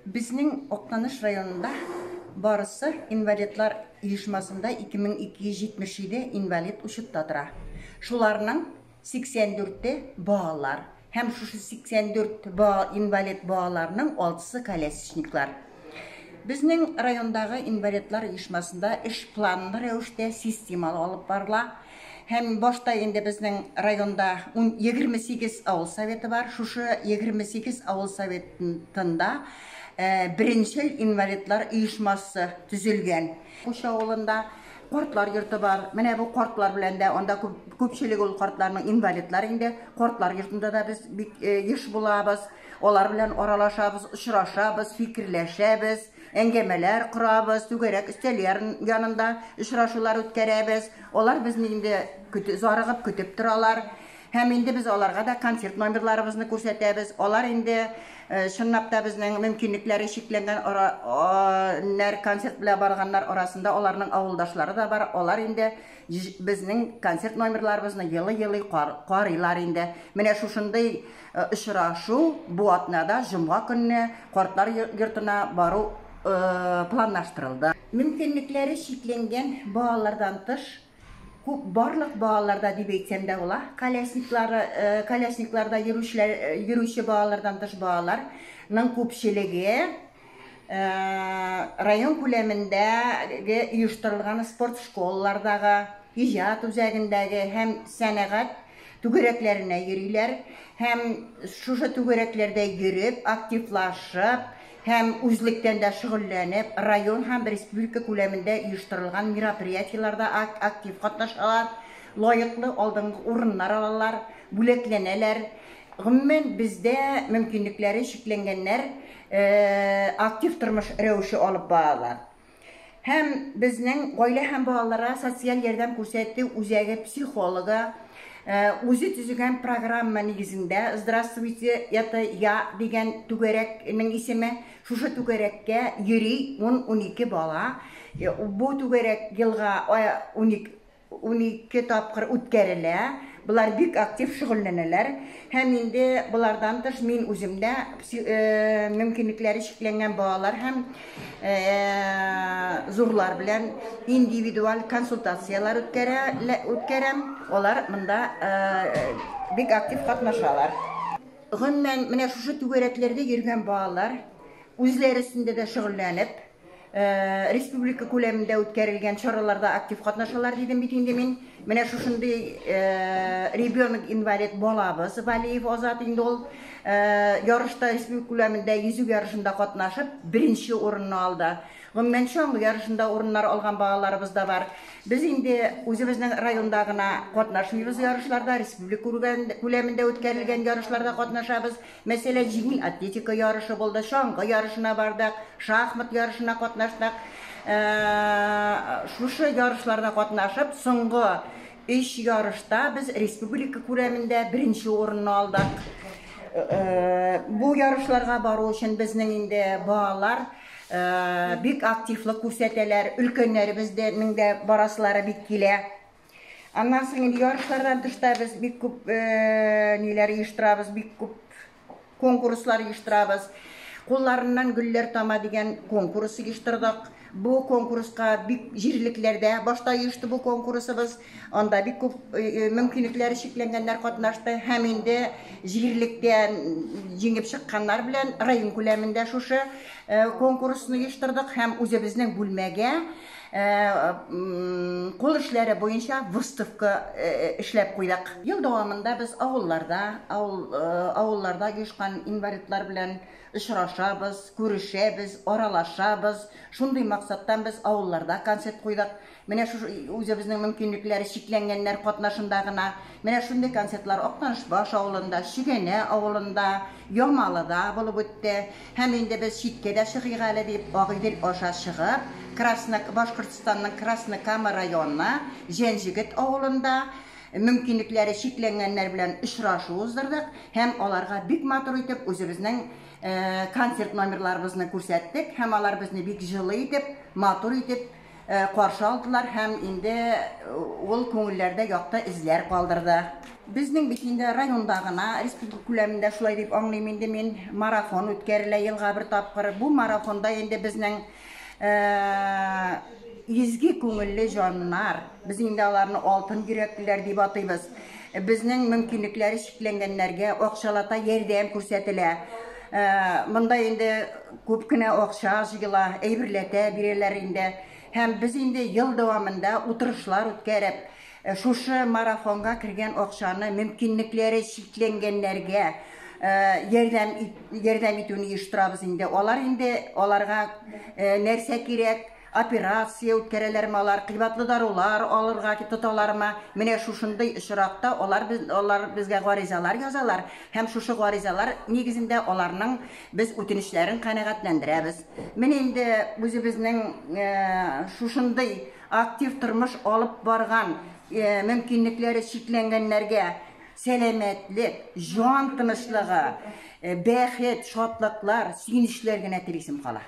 Безнең Актаныш районында барысы инвалидлар оешмасында 2277 инвалид учетта тора. Шуларның 84-е балалар. Һәм шушы 84 инвалид балаларның алтысы колясочниклар. Безнең райондагы инвалидлар оешмасында эш планлы рәвештә системалы алып барыла. Һәм башта инде безнең районда 28 авыл советы бар. Шушы 28 авыл советында беренчел инвалидлар оешмасы төзелгән. Куш авылында картлар йорты бар. Менә бу картлар белән дә анда күпчелек ул картларның инвалидлар инде. Картлар йортында да без бик еш булабыз. Алар белән аралашабыз, очрашабыз, фикерләшәбез. Әңгәмәләр корабыз, түгәрәк өстәл янында очрашулар үткәрәбез. Алар безне инде зарыгып көтеп торалар. Һәм инде без аларга да концерт номерларыбызны күрсәтәбез. Алар инде чынлап та безнең мөмкинлекләре чикләнгән нәр концерт белән барганнар арасында аларның авылдашлары да бар. Алар инде безнең концерт номерларыбызны елый-елый карыйлар инде. Менә шушындый Очрашу бу атнада җомга көнне картлар йортына бару планлаштырылды. Мөмкинлекләре чикләнгән балалардан тыш, күп барлык балаларда дип әйтсәм дә була, колясниклары, колясникларда йөрүчеләр, йөрүче балалардан тыш балаларның күпчелеге район күләмендәге оештырылган спорт школалардагы, иҗат үзәгендәге һәм сәнәгать түгәрәкләренә йөриләр һәм шушы түгәрәкләрдә йөреп, активлашып һәм үзлектән дә шөгыльләнеп, район һәм республика күләмендә оештырылган мероприятиеләрдә актив катнашалар, лаеклы алдынгы урыннар алалар, бүләкләнәләр. Гомумән, бездә мөмкинлекләре чикләнгәннәр актив тормыш рәвеше алып баралар. Һәм безнең гаилә һәм балаларга социаль ярдәм күрсәтү үзәге психологы үзе төзегән программа нигезендә «Здравствуйте, это я» дигән түгәрәкнең исеме. Шушы түгәрәккә йөри 10-12 бала. Бу түгәрәк елга 12 12 тапкыр үткәрелә. Болар бик актив шөгыльләнәләр. Һәм инде болардан тыш мин үзем дә мөмкинлекләре чикләнгән балалар һәм зурлар белән индивидуаль консультацияләр үткәрәм. Алар монда бик актив катнашалар. Гомумән, менә шушы түгәрәкләрдә йөргән балалар үзләре өстендә дә шөгыльләнеп, Республика күләмендә үткәрелгән чараларда актив катнашалар дидем бит инде мин. Менә шушындый ребенок-инвалид балабыз Валиев Азат инде ул ярышта республика күләмендә йөзү ярышында катнашып, беренче урынны алды. Гомумән, чаңгы ярышында урыннар алган балаларыбыз да бар. Без инде үзебезнең районда гына катнашмыйбыз ярышларда, республика күләмендә үткәрелгән ярышларда катнашабыз. Мәсәлән, җиңел атлетика ярышы булды, чаңгы ярышына бардык, шахмат ярышына катнаштык. Шушы ярышларда катнашып, соңгы өч ярышта без республика күләмендә беренче урынны алдык. Бу ярышларга бару өчен безнең инде балалар бик активлык күрсәтәләр, өлкәннәребезнең дә барасылары бик килә. Аннан соң инде ярышлардан тыш та без бик күп ниләр оештырабыз, бик күп конкурслар оештырабыз. Кулларыннан гөлләр тама дигән конкурс оештырдык. Бу конкурска бик җирлекләрдә башта оешты бу конкурсыбыз. Анда бик күп мөмкинлекләре чикләнгәннәр катнашты һәм инде җирлектән җиңеп чыкканнар белән район күләмендә шушы конкурсны оештырдык һәм үзебезнең бүлмәгә Кул эшләре буенча выставка эшләп куйдык. Ел дәвамында без авылларда, авылларда оешкан инвалидлар белән очрашабыз, күрешәбез, аралашабыз. Шундый максаттан без авылларда концерт куйдык. Менә шушы үзебезнең мөмкинлекләре чикләнгәннәр катнашында гына менә шундый концертлар Актанышбаш авылында, Чөгәнә авылында, Ямалыда булып үтте. Һәм инде без читкә дә чыгыйк әле дип, Агыйдел аша чыгып, Красно, Башкортстанның Краснокама районы Җәнҗегет авылында мөмкинлекләре чикләнгәннәр белән очрашу уздырдык һәм аларга бик матур итеп үзебезнең концерт номерларыбызны күрсәттек һәм алар безне бик җылы итеп, матур итеп. каршы алдылар һәм инде ул күңелләрдә якты эзләр калдырды. Безнең бит инде районда гына, республика күләмендә шулай дип аңлыйм инде мин, марафон үткәрелә елга бер тапкыр. Бу марафонда инде безнең изге күңелле җаннар, без инде аларны алтын йөрәклеләр дип атыйбыз. Безнең мөмкинлекләре чикләнгәннәргә акчалата ярдәм күрсәтелә. Монда инде күп кенә акча җыела, әйберләтә бирәләр инде. Һәм без инде ел дәвамында утырышлар үткәреп, шушы марафонга кергән акчаны мөмкинлекләре чикләнгәннәргә ярдәм ярдәм итүне оештырабыз инде. Алар инде аларга нәрсә кирәк, операция үткәрәләрме алар, кыйбатлы дарулар алырга тоталармы? Менә шушындый очракта алар без алар безгә гаризалар язалар һәм шушы гаризалар нигезендә аларның без үтенечләрен канәгатьләндерәбез. Менә инде үзебезнең шушындый актив тормыш алып барган мөмкинлекләре чикләнгәннәргә сәламәтлек, җан тынычлыгы, бәхет, шатлыклар, сөенечләр генә телисем кала.